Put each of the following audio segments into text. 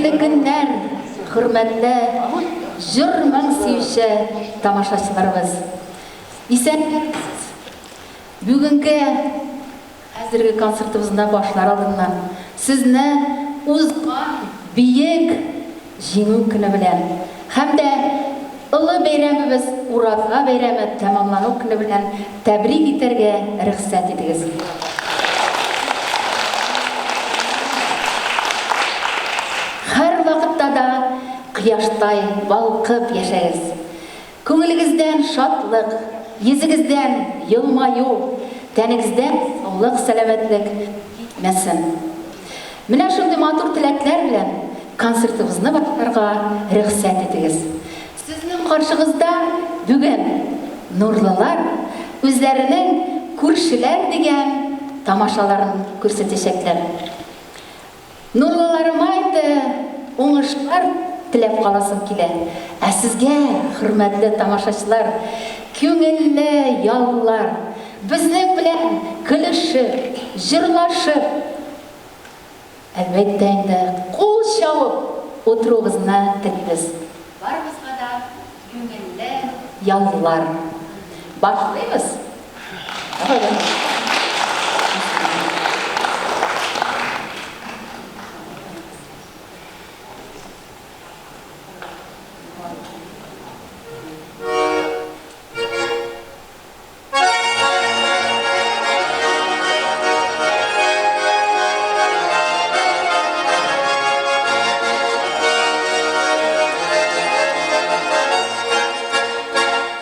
Хәерле көннәр, хөрмәтле җыр-моң сөюче тамашачыларыбыз! Исәнмесез! Бүгенге хәзерге концертыбызны башлар алдыннан сезне узган Бөек Җиңү көне белән һәм дә олы бәйрәмебез Ураза бәйрәме тәмамлану көне белән тәбрик итәргә рөхсәт итегез. Һәрвакытта да кояштай балкып яшәгез! Күңелегездән шатлык, йөзегездән елмаю, тәнегездән саулык-сәламәтлек китмәсен. Менә шундый матур теләкләр белән концертыбызны башларга рөхсәт итегез. Сезнең каршыгызда бүген Нурлылар үзләренең Күршеләр дигән тамашаларын күрсәтәчәкләр. Нурлыларыма инде уңышлар теләп каласым килә. Ә сезгә, хөрмәтле тамашачылар, күңелле яллар, безнең белән көлешеп, җырлашып, әлбәттә инде, кул чабып утыруыгызны телибез. Барыбызга да күңелле яллар. Башлыйбыз!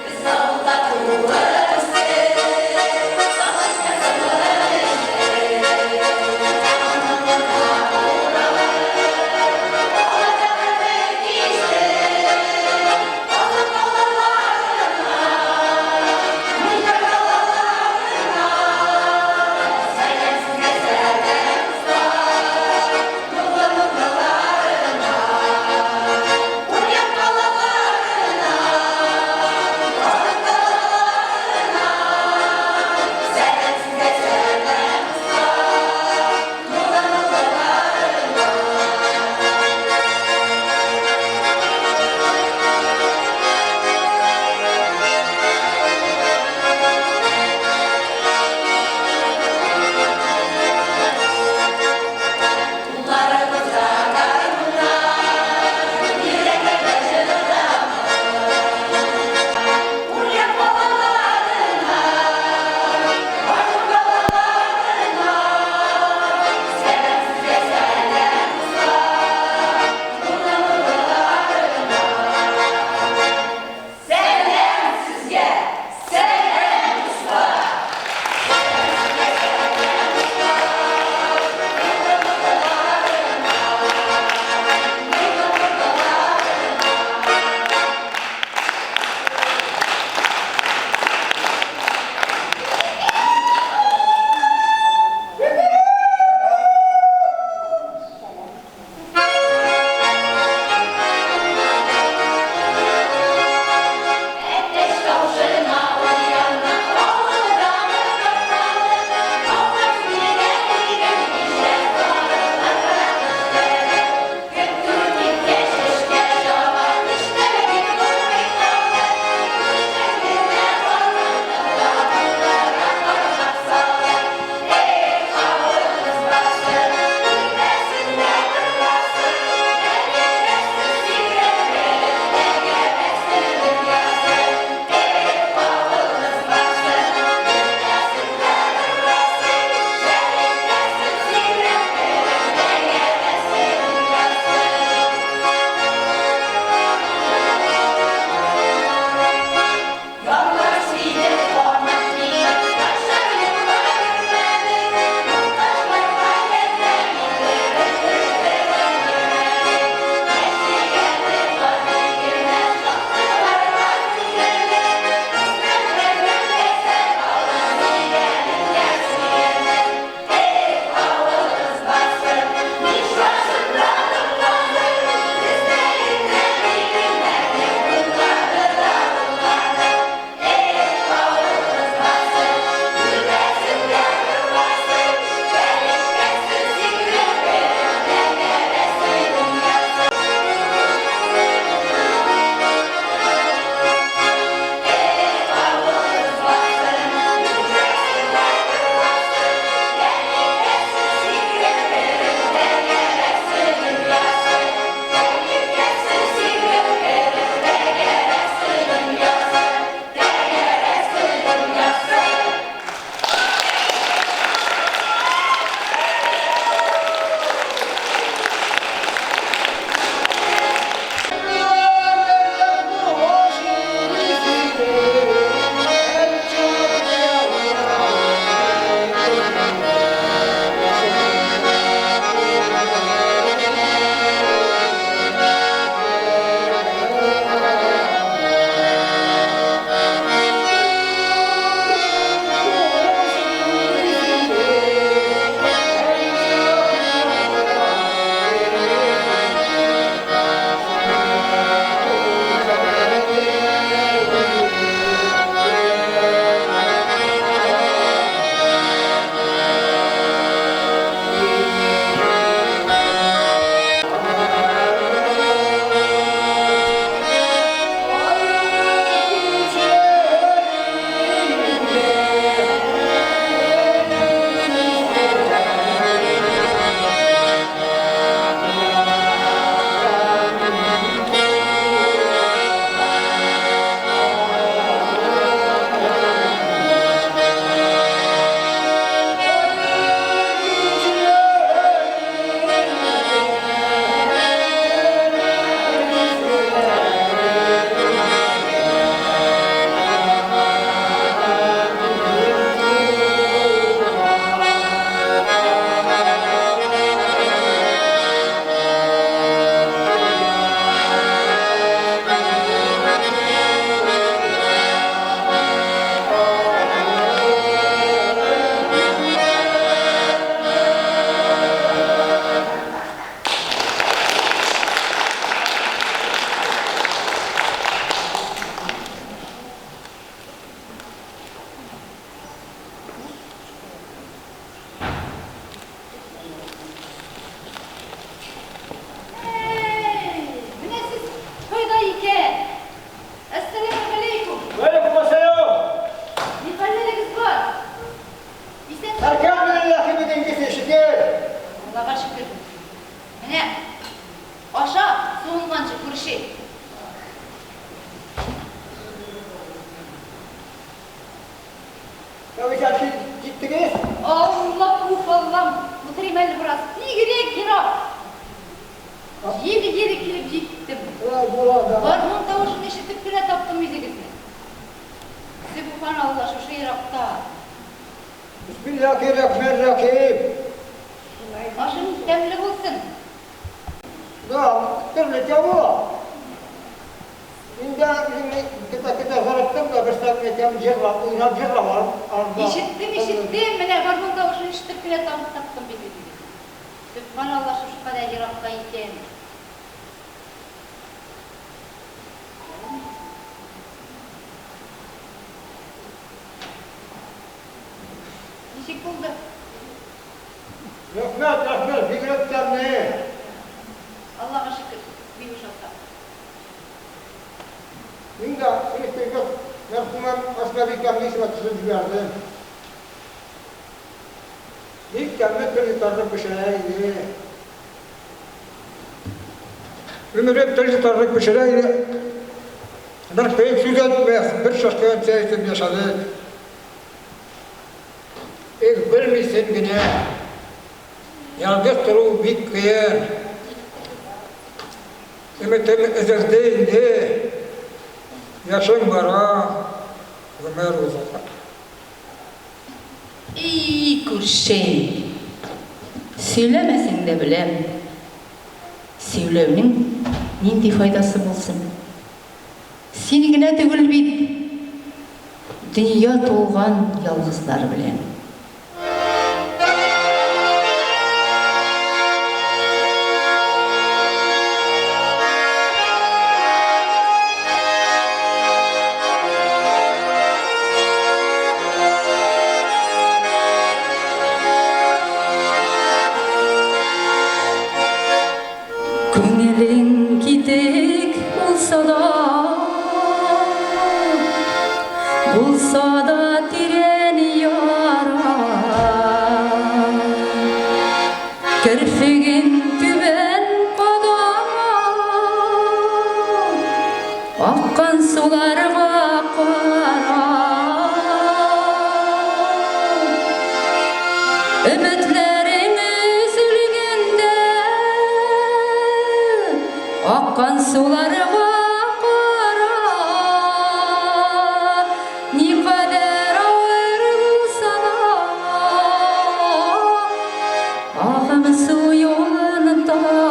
Без авылда туып үстек, Тәвис әти, киттегез? Алла, уф, Аллам, утырыйм әле бераз, бигрәк ерак. Еле-еле килеп җиттем. Шулай була да. Гармун тавышын ишетеп кенә таптым үзегезне. Сөбханалла, шушы еракта. Бисмиллахир-рахманир-рахим. Ашың тәмле булсын. Да, төрлечә була. Мин дә үземне көтә-көтә зарыктым да, бер сәгать әйтәм, җырлап, уйнап җырлап анда. Ишеттем, ишеттем, менә гармун тавышын ишетеп кенә таптым бит үзегезне. Сөбханалла, шушы кадәр еракта икән. Ничек булды? Рәхмәт, рәхмәт, бигрәк тәмле. Аллага шөкер, бик ошаса. Мин дә элеккеге мәрхүмәм Әсмабикәмне исемә төшереп җибәрдем. Бик тәмле тел йотарлык пешерә иде. Гомере тел йотарлык пешерә иде. Бер кыек сүз әйтмәс, бер чашка чәй эчеп яшәдек. Эх, белмисең генә. Ялгыз тору бик кыен. Өметем өзелде инде. Яшем бара, гомер уза. И, күрше, сөйләмәсәң дә беләм. Сөйләүнең нинди файдасы булсын? Син генә түгел бит, дөнья тулган ялгызлар белән. Күңелең китек булса да, булса да тирән яра. Керфеген түбән кадама, аккан суларга кара. Өметләрең өзелгәндә, аккан суларга кара. Никадәр авыр булса да, агым су юлын таба.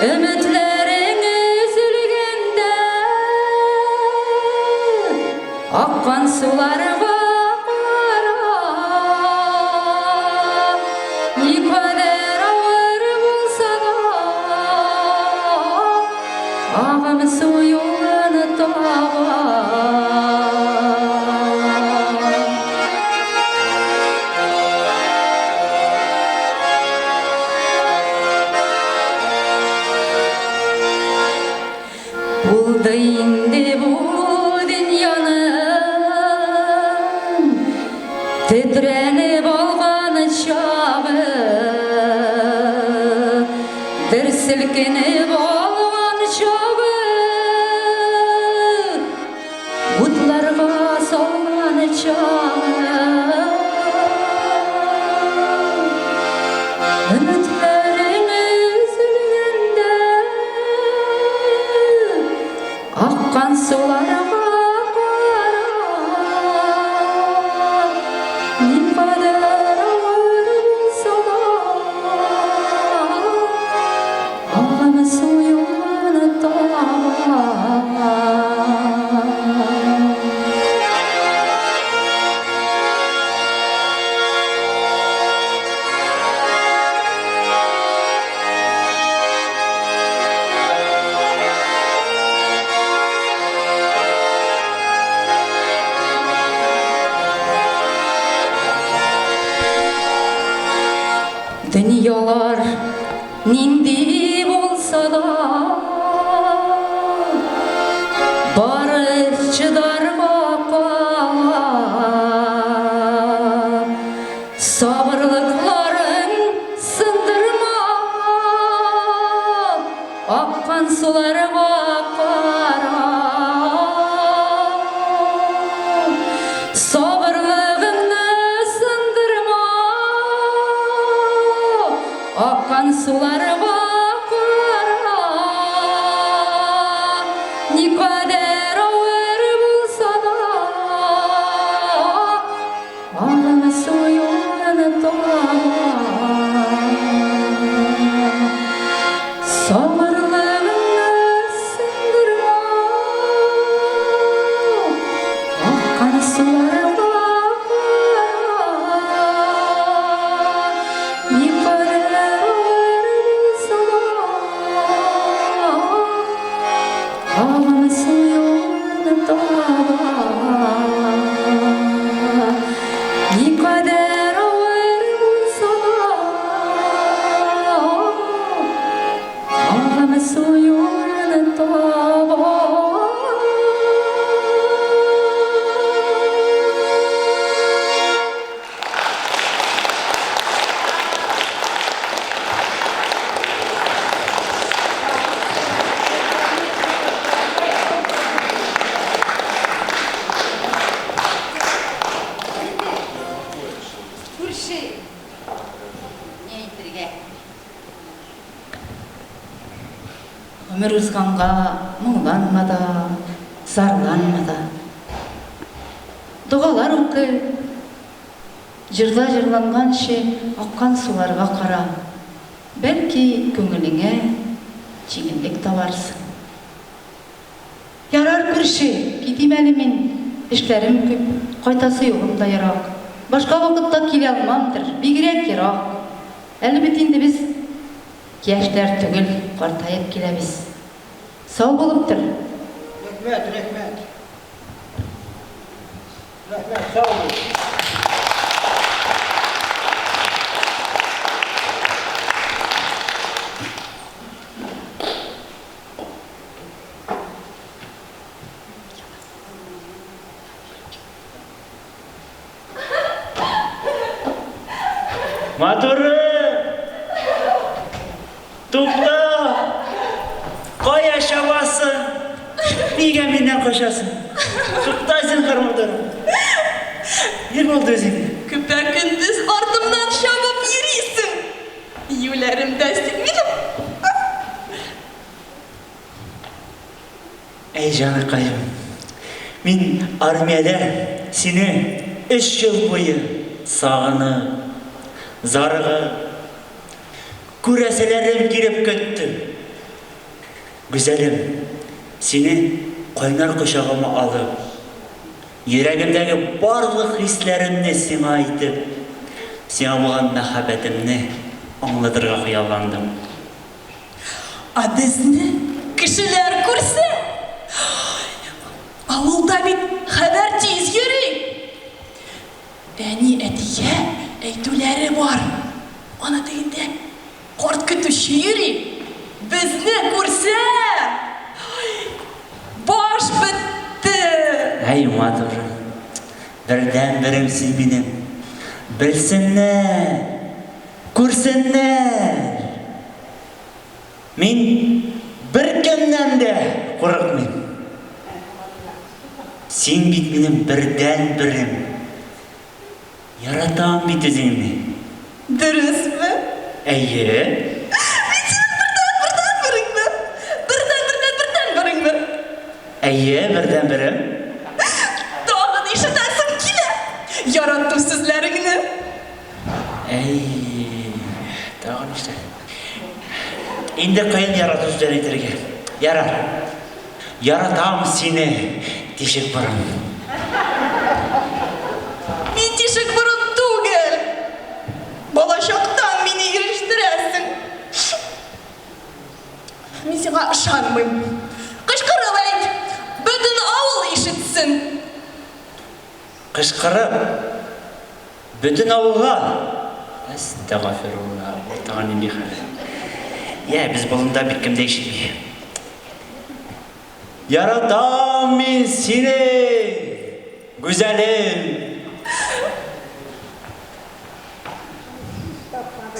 Өметләрең өзелгәндә, аккан суларга кара. Никадәр авыр булса да, агым су юлын таба. Булды инде бу дөньяның тетрәнеп алган чагы, дер селкенеп алган чагы, утларга салган чагы. Өметләрең өзелгәндә, аккан суларга кара. Никадәр авыр булса да, агым су юлын таба. Дөньялар нинди булса да, бары чыдарга кала. Сабырлыкларын сындырма, аккан суларга кара. Агымсу юлын таба. Никадәр авыр булса да, Агымсу юлын таба. Күрше, ни әйтергә? Гомер узганга моңланма да, зарланма да. Догалар укы, җырла җырланганчы аккан суларга кара, бәлки күңелеңә җиңеллек табарсың. Ярар, күрше, китим әле мин, эшләрем күп, кайтасы юлым да ерак. Башка вакытта килә алмамдыр, бигрәк ерак. Әле бит инде без яшьләр түгел, картаеп киләбез. Сау булып тор. Рәхмәт, рәхмәт. Рәхмәт, сау бул. Матурым! Тукта! Кая чабасың? Нигә миннән качасың? Тукта, зинһар, матурым. Ни булды үзеңә? Көпә-көндез артымнан чабып йөрисең. Юләрем дә син минем. Әй, җаныкаем, мин армиядә сине өч ел буе сагынып, зарыгып, күрәселәрем килеп көттем. Гүзәлем, сине кайнар кочагыма алып, йөрәгемдәге барлык хисләремне сиңа әйтеп, сиңа булган мәхәббәтемне аңлатырга хыялландым. Ә безне кешеләр күрсә? Авылда бит хәбәр тиз йөри. Әни әтигә әйтүләре бар. Ана тегендә карт көтүче йөри. Безне күрсә, баш бетте. Әй, матурым, бердәнберем син минем. Белсеннәр, күрсеннәр. Мин беркемнән дә курыкмыйм. Син бит минем бердәнберем. Яратам бит үзеңне. Дөресме? Әйе. Мин синең бердәнбердәнбереңме? Бердәнбердәнбердәнбереңме? Әйе, бердәнберем. Тагын ишетәсем килә. Ярату сүзләреңне. Әй, тагын ишетә. Инде кыен ярату сүзләрен әйтергә. Ярар. Яратам сине, тишек борын. Мин тишек борын түгел. Балачактан мине ирештерәсең. Мин сиңа ышанмыйм. Кычкырып әйт, бөтен авыл ишетсен. Кычкырып, бөтен авылга. Әстәгафирулла, бу тагын нинди хәл? Йә, без болында бит кем дә ишетми. Яратам мин сине, гүзәлем.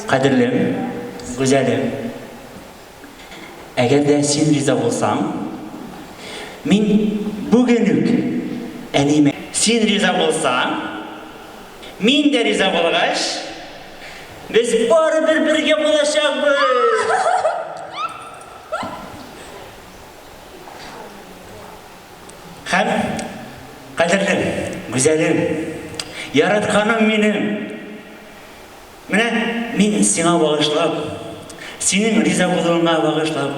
Кадерлем, гүзәлем. Әгәр дә син риза булсаң, мин бүген үк әниемә. Син риза булсаң, мин дә риза булгач, без барыбер бергә булачакбыз! Һәм, кадерлем, гүзәлем, яратканым минем! Менә мин сиңа багышлап, синең риза булуыңа багышлап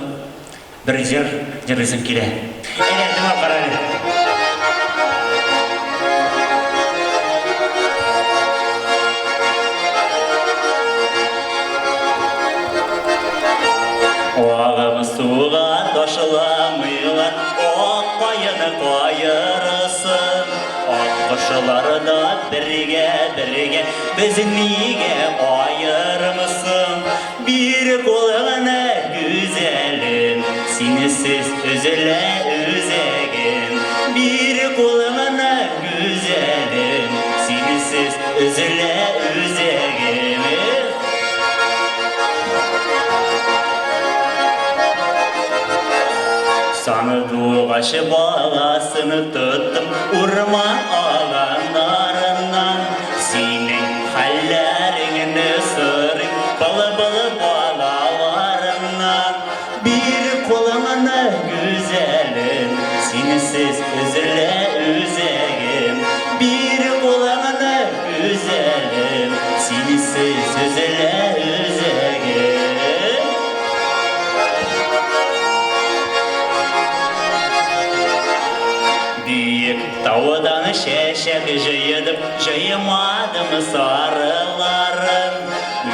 бер җыр җырлыйсым килә. Әйдә, тыңлап кара әле. Агым суга ташыла. Аңламыйлар ак каен каерысын. Ак кошлар да бергә, бергә, без нигә аермысын? Бир кулыңны, гүзәлем, синсез өзелә үзәгем. Бир кулыңны, гүзәлем, синсез өзелә үзәгем. Эх! Сандугач баласын тоттым урман аланнарыннан. Синең хәлләреңне сорыйм былбыл балаларыннан. Бир кулыңны, гүзәлем, синсез өзелә үзәгем. Бир кулыңны, гүзәлем, синсез өзелә үзәгем. Биек таудан чәчәк җыйдым, җыймадым сарыларын.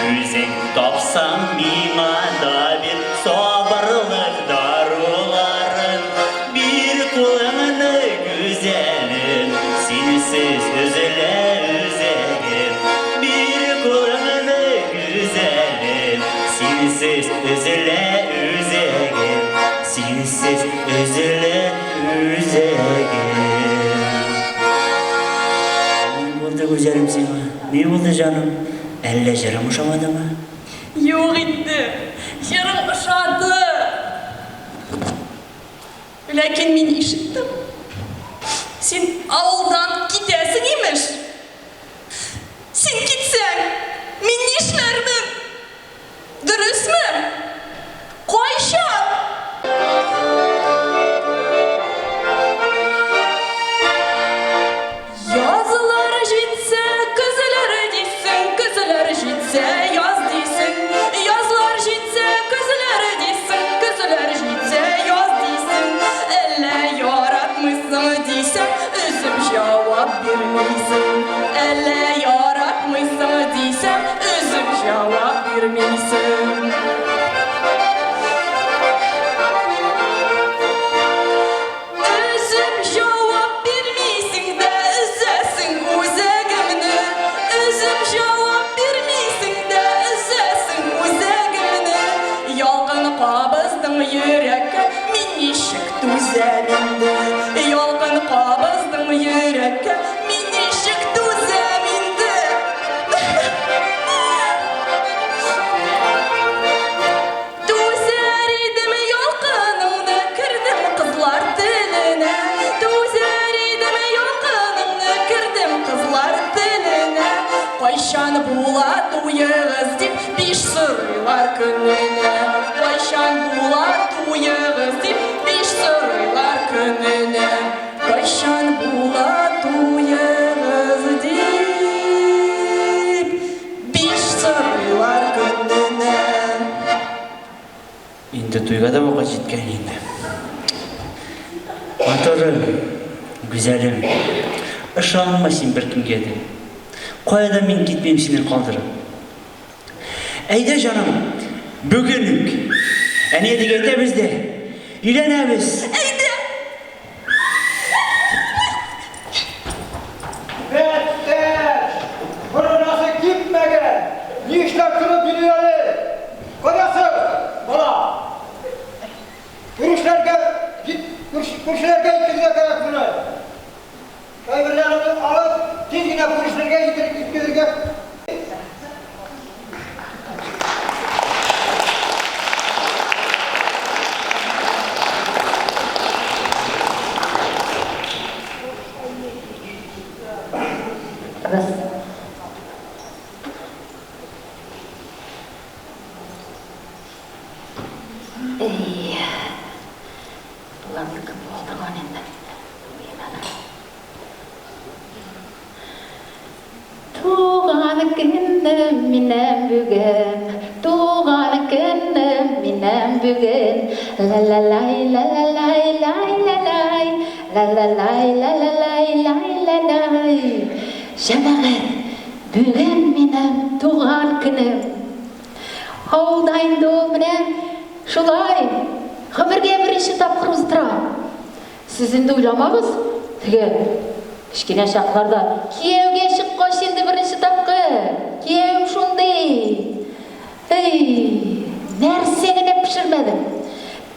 Үзең тапсаң, миңа да бир сабырлык даруларын. Бир кулыңны, гүзәлем, синсез өзелә үзәгем. Бир кулыңны, гүзәлем, синсез өзелә үзәгем. Синсез өзелә үзәгем. Ни булды, гүзәлем, сиңа? Ни булды, җаным? Әллә җырым ошамадымы? Юк инде, җырың ошады. Ләкин мин ишеттем, син авылдан китәсең, имеш. Син китсәң, мин нишләрмен? Дөресме? Кайчан? Язлар җитсә, көзләр дисең, көзләр җитсә, яз дисең. Язлар җитсә, көзләр дисең, көзләр җитсә, яз дисең. Әллә яратмыйсың дисәм, өзеп җавап бирмисең. Әллә яратмыйсың дисәм, өзеп җавап бирмисең. Өзеп җавап бирмисең дә, өзәсең үзәгемне. Өзеп җавап бирмисең дә, өзәсең үзәгемне. Ялкын кабыздың йөрәккә, мин ничек түзәм инде? Ялкын кабыздың йөрәккә, мин ничек түзәм инде? Түзәр идем ялкыныңны, кердем кызлар теленә. Түзәр идем ялкыныңны, кердем кызлар теленә. Кайчан була туегыз дип, биш сорыйлар көненә. Кайчан була туегыз дип, биш сорыйлар көненә. Кайчан була туегыз дип, биш сорыйлар көненә. Инде туйга да вакыт җиткән инде. Матурым, гүзәлем, ышанма син беркемгә дә. Кая да мин китмим сине калдырып. Әйдә, җаным, бүген үк. Әни әтигә әйтәбез дә, өйләнәбез. Әйдә! Бәттәш! Борынасы кипмәгән! Нишләп торып йөри әле? Кадасы, бала! Күршеләргә, күршеләргә әйтергә кирәк моны. Әйберләрне алып, тиз генә күршеләргә җиткезергә. Раз. Эй, боларныкы була торган инде. Туган көнем минем бүген, туган көнем минем бүген. Ла-ла-лай, ла-ла-лай, лай-ла-лай, ла-ла-лай, ла-ла-лай, лай-ла-лай. Җәмәгать, бүген минем туган көнем. Авылда инде ул менә шулай. Гомергә беренче тапкыр уздырам. Сез инде уйламагыз, теге кечкенә чакларда кияүгә чыккач инде беренче тапкыр, киявем шундый. Эй, нәрсә генә пешермәдем.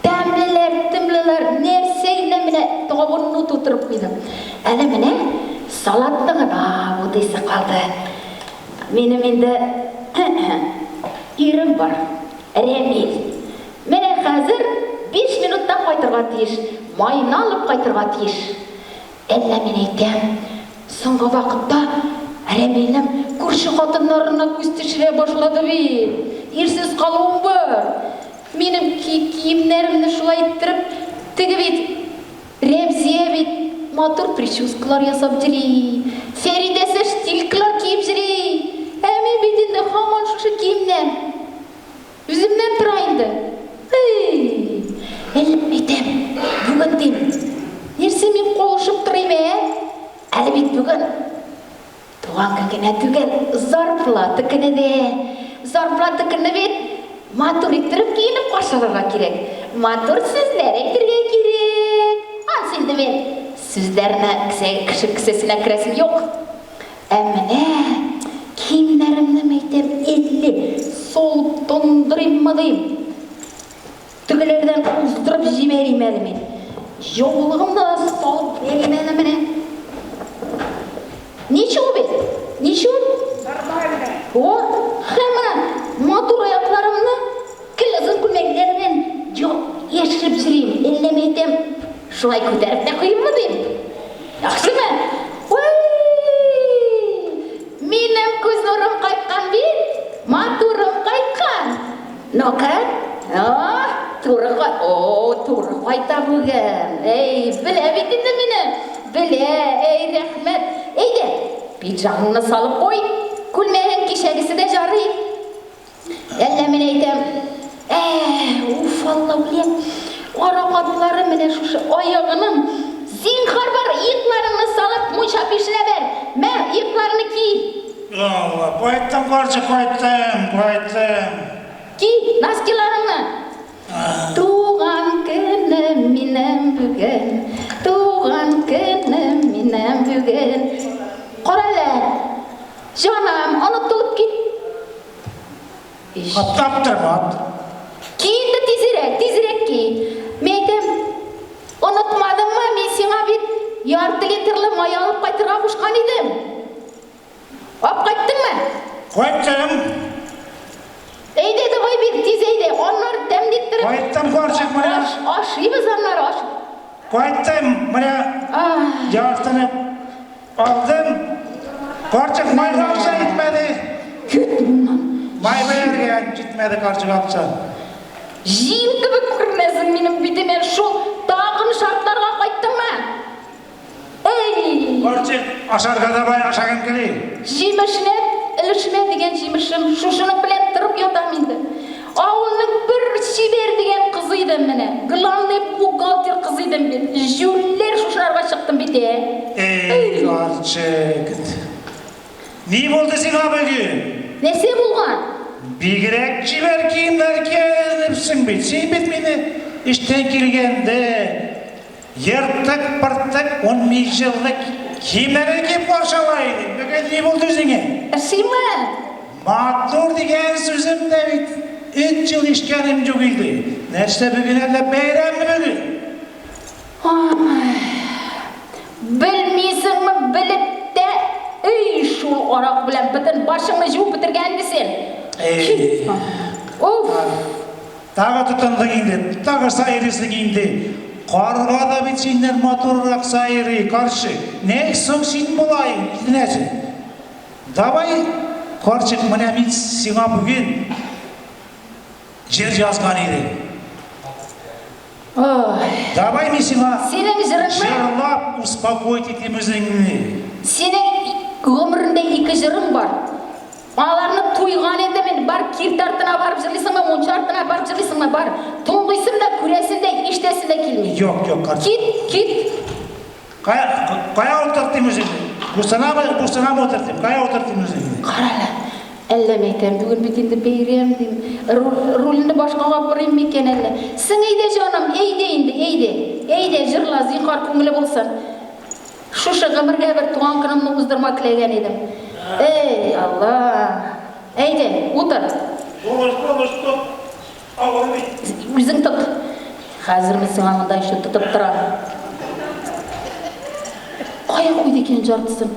Тәмлеләр, тәмлеләр, нәрсә генә менә табынны тутырып куйдым. Әле менә салатны гына бутыйсы калды. Минем инде ирем бар, Рәмил. Менә хәзер биш минуттан кайтырга тиеш, майны алып кайтырга тиеш. Әллә мин әйтәм, соңгы вакытта Рәмилем күрше хатыннарына күз төшерә башлады бит. Ирсез калуым бар. Минем киемнәремне шулай иттереп, теге бит Рәмзия бит матур прическалар ясап йөри, Фәридәсе штилькалар киеп йөри. Ә мин бит инде һаман шушы киемнән. Үземнән тора инде. Эй! Әллә әйтәм, бүген дим. Нәрсә мин калышып торыйм, ә? Әле бит бүген туган көн генә түгел, зарплата көне дә. Зарплата көне бит матур иттереп киенеп каршы алырга кирәк. Матур сүзләр әйтергә кирәк. Ансы инде мин сүзләрне кесә, кеше кесәсенә керәсем юк. Ә менә киемнәремне мәйтәм, әллә салып тондырыйммы дим. Тегеләрдән уздырып җибәрим әле мин. Яулыгымны да салып бәрим әле менә. Ничего бит? Ничего? Нормально. О, һәм менә матур аякларымны гел озын күлмәкләр белән яшереп йөрим. Әллә мәйтәм, шулай күтәреп тә куйыйммы дим. Яхшымы? Уй! Минем күз нурым кайткан бит! Матурым кайткан! Ну-ка, о, туры кай... О, туры кайта бүген. Эй, белә бит инде мине. Белә, эй, рәхмәт. Әйдә, пиджагыңны салып куй. Күлмәгең кичәгесе дә жарый. Әллә мин әйтәм, ә, уф, Алла, үләм. Аракатлары менә шушы аягының. Зинһар бар, икларыңны салып, мунча пешерә бер. Мә, икларны ки. Алла, кайттым, карчык, кайттым, кайттым. Ки, носкиларыңны. Туган көнем минем бүген, туган көнем минем бүген. Карале, җаным, онытылып кит. Аптап торма. Ки инде тизрәк, тизрәк ки. Мин әйтәм, онытмадыңмы, мин сиңа бит ярты литрлы май алып кайтырга кушкан идем. Алып кайттыңмы? Кайттым. Әйдә, давай бир, тиз әйдә. Аннары тәмле иттереп. Кайттым, карчык, менә. Аш, ашыйбыз аннары, аш. Кайттым, менә яртыны Алдым. Карчык майга акча җитмәде. Кит моннан. Май бирергә җитмәде карчык акча. Җил кебек күренәсең минем битемә. Шул тагын шартларга кайттыңмы? Эй! Карчык, ашарга да бай ашагым кили. Җимешенә өлешмә дигән җимешем, шушының белән торып ятам инде. Авылның бер чибәр дигән кызы идем менә. Главный бухгалтер кызы идем бит. Җүләр шушыларга чыктым бит, ә. Эй, карчык. Ни булды сиңа бүген? Нәрсә булган? Бигрәк чибәр киемнәр киенепсең бит. Син бит мине эштән килгәндә ертык-пыртык 15 еллык киемнәрне киеп каршы ала идең. Бүген ни булды үзеңә? Ошыймы? Матур дигән сүзем дә бит өч ел ишкәнем юк иде. Нәрсә бүген әллә бәйрәмме бүген? Ай, белмисеңме, белеп тә, өй шул арак белән бөтен башыңны җуып бетергән инде син. Эй. Уф! Тагы тотындың инде, тагы сайрыйсың инде. Карга да бит синнән матуррак сайрый, карчык. Нәк соң син болай итенәсең? Давай, карчык, менә мин сиңа бүген җыр язган идем. Ой. Давай мин сиңа Синең җырыңны җырлап успокоить итим үзеңне. Синең гомереңдә ике җырың бар. Аларны туйган инде мин. Бар киртә артына барып җырлыйсыңмы, мунча артына барып җырлыйсыңмы, бар. Тыңлыйсым да, күрәсем дә, ишетәсем дә килми. Юк, юк, карчык. Кит, кит. Кая, кая утыртыйм үзеңне? Бусынамы, бусынамы утыртыйм? Кая утыртыйм үзеңне? Карале. Әллә мәйтәм, бүген бит инде бәйрәм дим. Рульне башкага борыйм микән әллә? Сең әйдә, җаным, әйдә инде, әйдә. Әйдә, җырла, зинһар, күңеле булсын. Шушы гомергә бер туган көнемне уздырма теләгән идем. Эй, Алла! Әйдә, утыр. Булыш, булыш, тот. Авыр бит. Үзең тот. Хәзер мин сиңа монда еще тотып торам. Кая куйды икән жартысын?